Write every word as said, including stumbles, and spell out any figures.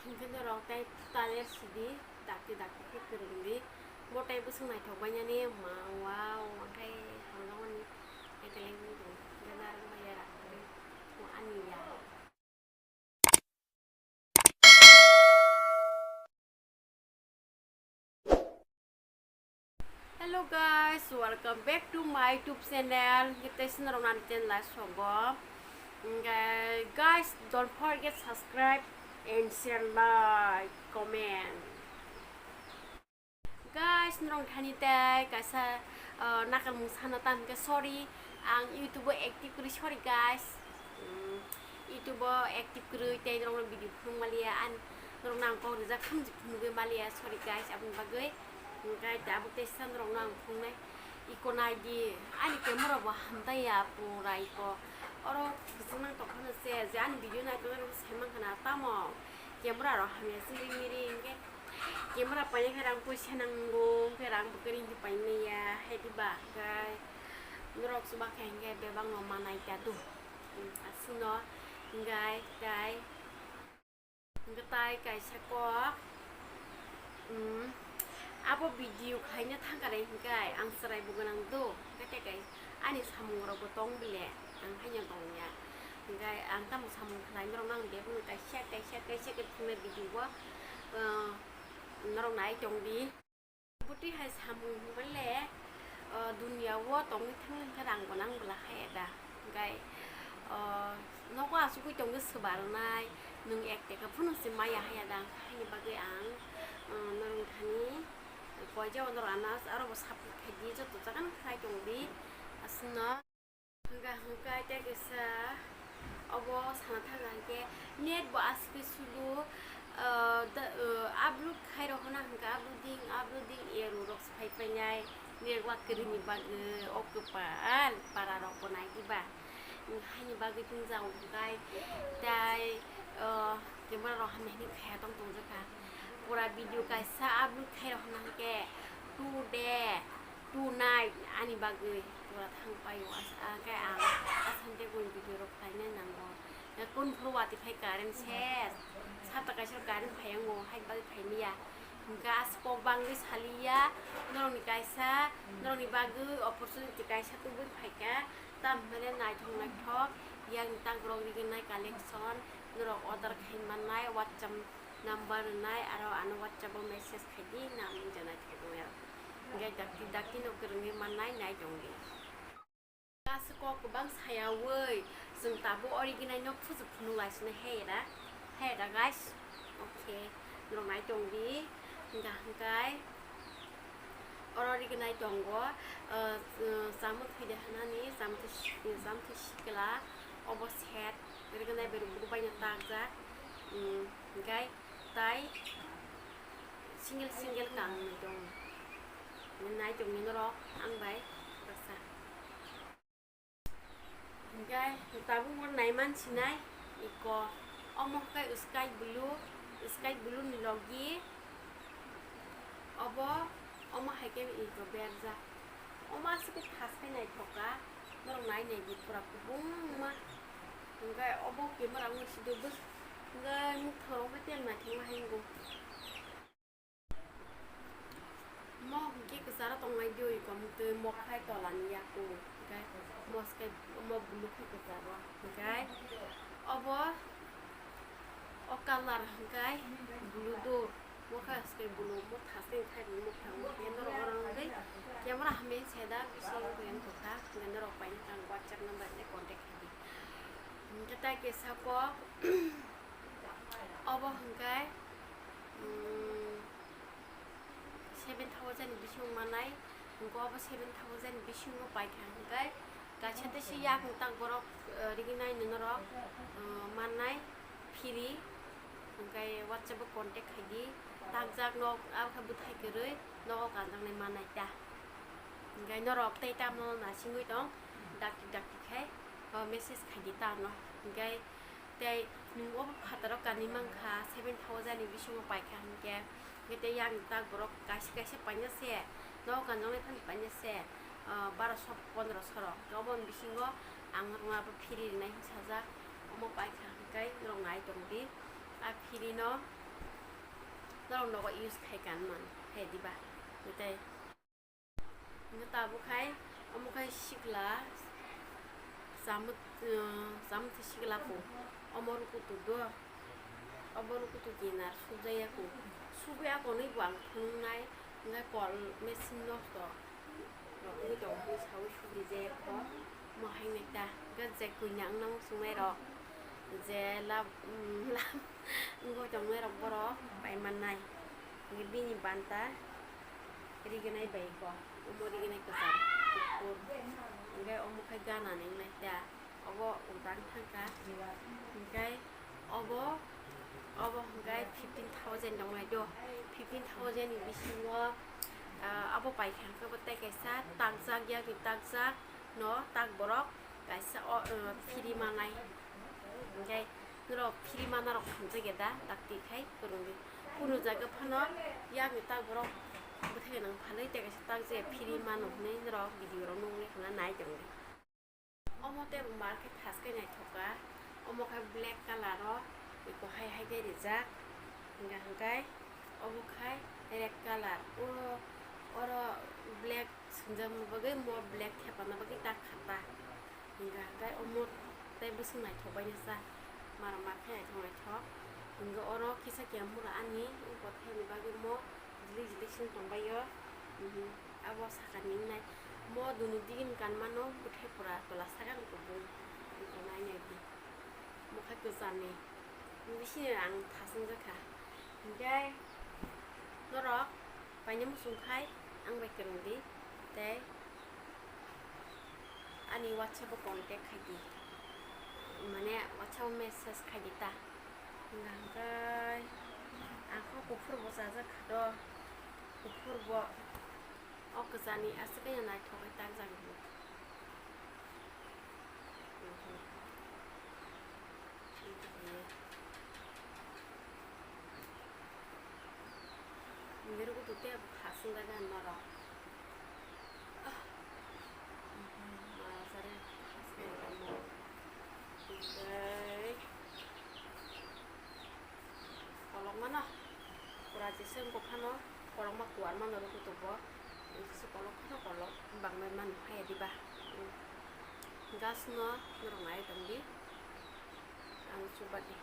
Hwnkhe norok tei taler sidi, dakti dakti khe kwrwng di. Bo tei bwswk naithok bainani ma, wow, hwnkhe hamjakmani kaitor lai wngwi tong, hwnkhe narwk bai ya, ani ya. Hello guys, welcome back to my YouTube channel. Hwnkhe tei swnarok nani channel lai sogo. Hwnkhe guys, don't forget subscribe and share, like, comment. Guys, norok thani tei kaisa, uh, nakarmung sana ta hwnkhe sorry, ang YouTube o active kwrwi, sorry guys. Mm, YouTube o active kwrwi tei norokno video phunuk maliya, ang norokno ang kok rijak hamjik phunugwi maliya, sorry guys, aboni bagwi. Hwnkhe tabuk tei sa norokno ang phunuknai. Iko naidi, ani camera bo hamtaiya pura iko. Oro kwchwng nang tongphano se, je ani video naitongnai rokbo sai mankha na, tamo camera rok hamya se ring ring khe. Camera paina khe rang puisa nango, hwnkhe rang bo kwrwi hwnkhe painaiya, hai diba? Hwnkhe norok chuba khe hwnkhe bebak no manai ta do. Aswkno hwnkhe tai, hwnkhe tai kaisa kok, um, abo video khaina thangkha re hwnkhe ang chwrai bo gwnang do, hwnkhe tai kai ani samung rok bo tong bile, ang haino tongya. Hwnkhe ang tamo samung khlai norok nang bebak no kaisa, kaisa, kaisa khe thungnai video o, uh, norok nai tong di. Bwtwi hai samung hwnmale, o, dunia o tongwi thangwi hwnkhe rang bo nang bwla hai da. Hwnkhe, o, nogo achugwi tongwi swbarnai, nwng ek teka phano se maya haya da, haini bagwi ang, o, norok thani koijao norok ano aro bo support khaidi, joto jagano khlai tongdi, aswkno. Hwnkha hwnkha tei kisa obo sana thangkha hwnkhe net bo aswk sulu, ah, da, ah, upload khai rw hwna hwnkha uploading, uploading ero rok se phai painai network kwrwini bagwi o kwpal para rok bo nai diba. Haini bagwi tong jao hwnkhe tei, ah, camera rok hamya hwnwi khaya tong tong jakha. Pura video kaisa upload khai rw hwna hwnkhe two day. Tonight ani bagwi pura thang paio, as-, ah, khe ang asante gun video rok khlainai nango. Kun phuru watwi phai current ses, sata kaisa current phai wngo, hai bagwi phai manya. Hwnkhe as kok bangwi saliya, norokni kaisa, norokni bagwi opportunity kaisa tubui phaikha, tamhinmani naithok naithok, yakni tak borok riginai collection, norok order khai mannai, WhatsApp number rwnai, aro ano WhatsApp o message khaidi, nang mung janai thaibo ya. Hwnkhe dakti dakti no kwrwngwi mannai nai tongdi. Kaisa kok kwbang sayawi, chwng tabuk original no phuju phunuk laisina hera, hera guys. Okay, norok nai tongdi, hwnkha hwnkhe. Oro rignai tongo, ah, ah, chamung thwi de hanani, chamung thwi si-, chamung thwi sikla, obo set, rignai beruk buru baino takjak, um, hwnkhe tai single single kangnwi tongo. Nai tongni norok ang bai baksa. Hwnkhe tabuk bo naiman sinai iko. Omo khe sky blue, sky blue ni logi. Obo, omo hai khe iko berjak. Omo aswk khe thas khe naithok kha. Norok nai nai di pura kubungma. Hwnkhe obo camera wng si do bwswk. Hwnkhe mukthang rok bai tel naithok ma hai wngo. Mo hwnkhe kwcharo tongnai dui komtwi mokhlai tolani yaku hwnkhe mo swkhe mo blue khe kwcharo hwnkhe obo o colour hwnkhe blue do mokha swkhe blue mo thasni thai mokha hwnkhe norok oro wngwi camera hamya se da bisingo khe wngkha hwnkhe norok paina khe ang WhatsApp number se contact khaidi hwnkhe tai khe sako. Obo hwnkhe, mm, seven thousand ni bisingo mannai, hwnkhe obo seven thousand ni bisingo paikha hwnkhe, kaisa tei se yakung tak borok, eh, riginai norok, eh, mannai free, hwnkhe WhatsApp o contact khaidi, takjak nok, abo khe bwthai kwrwi nogo kanjaknai mannai ta. Hwnkhe norok tei tamo nasingwi tong, dakti dakti khai, o message khaidi ta no, hwnkhe. Tei nwng obo phataro kanwi mankha, seven thousand ni bisingo paikha hinkhe, hinkhe tei yang tak borok kaisa kaisa paina se, nogo kanjaknai phano paina se, ah, barosho pondrosho rok. Oboni bisingo ang norokno abo free rinai hinwi sajak, omo paikha hinkhe norok nai tongdi. A free no Norok nogo use khai kan man khai diba. Tei hwnkhe tabuk khai omo khai sikla chamut, chamut sikla kung omo rukutu do. Obo rukutu kinar sukjaya kung sugwi akonwi bo ang phunuknai hwnkhe kol machine nosto. Rok wngwi tong hwnwi saui sugwi je kho. Mo hai nai ta hwnkhe je kwina wngna muchungnai rok je lab lab wngwi tongnai rok borok pai mannai. Hwnkhe bini banta rignai bai kho omo rignai kwcham kuphur hwnkhe omo khai gana ni wngnai ta. Obo utang thangkha hwnkhe obo obo hwnkhe fifteen thousand tongnai do. Fifteen thousand ni bisingo abo paikha hwnkhe bo tei kaisa takjak yakni takjak no tak borok kaisa o free manai hwnkhe norok free mana rok hamjakya da dakti khai kwrwngwi kunu jaga phano yakni tak borok bwthai gwnang phalwi tei kaisa takjak free mano hwnwi norok video rok nukni hwnna nai tongdi. Omo tei bo market thaskhe naithokha. Omo khe black colour o eko hai hai khe rijak. Hwnka hwnkhe obo khai red colour. O oro black swngjak bagwi mo black thepana bagwi tak kha ta. Hwnka hwnkhe omo tei bwswk naithok bai nasa. Maro market naithok naithok. Hwnka oro kisa kemura ani o kothai ni bagwi mo. Jili jili sing tongbaio. Abo sakani wngnai mo dunu digini kanmano bwthai pura tola sakani kubui. Eko nai nai di. Mokha kwchani. Bisini ang thasung jakha. Hingke norok paina muchung khai ang bai kwrwng di. Tei ani WhatsApp o contact khai di. Mane WhatsApp o message khai di ta. Hingka hingke ang kho kuphur bo chajak kha do. Kuphur bo o kwchani aswk khe naithok khe takjak bo. Nirok tu tei bo khasung jaga norok. Tei kolokma no pura jesa wngkha phano kolokma kuar mano rw kutuk bo. Jesa kolok phano kolok bangbai mano haya diba. Gas no norok nai tong di. Ang chuba di.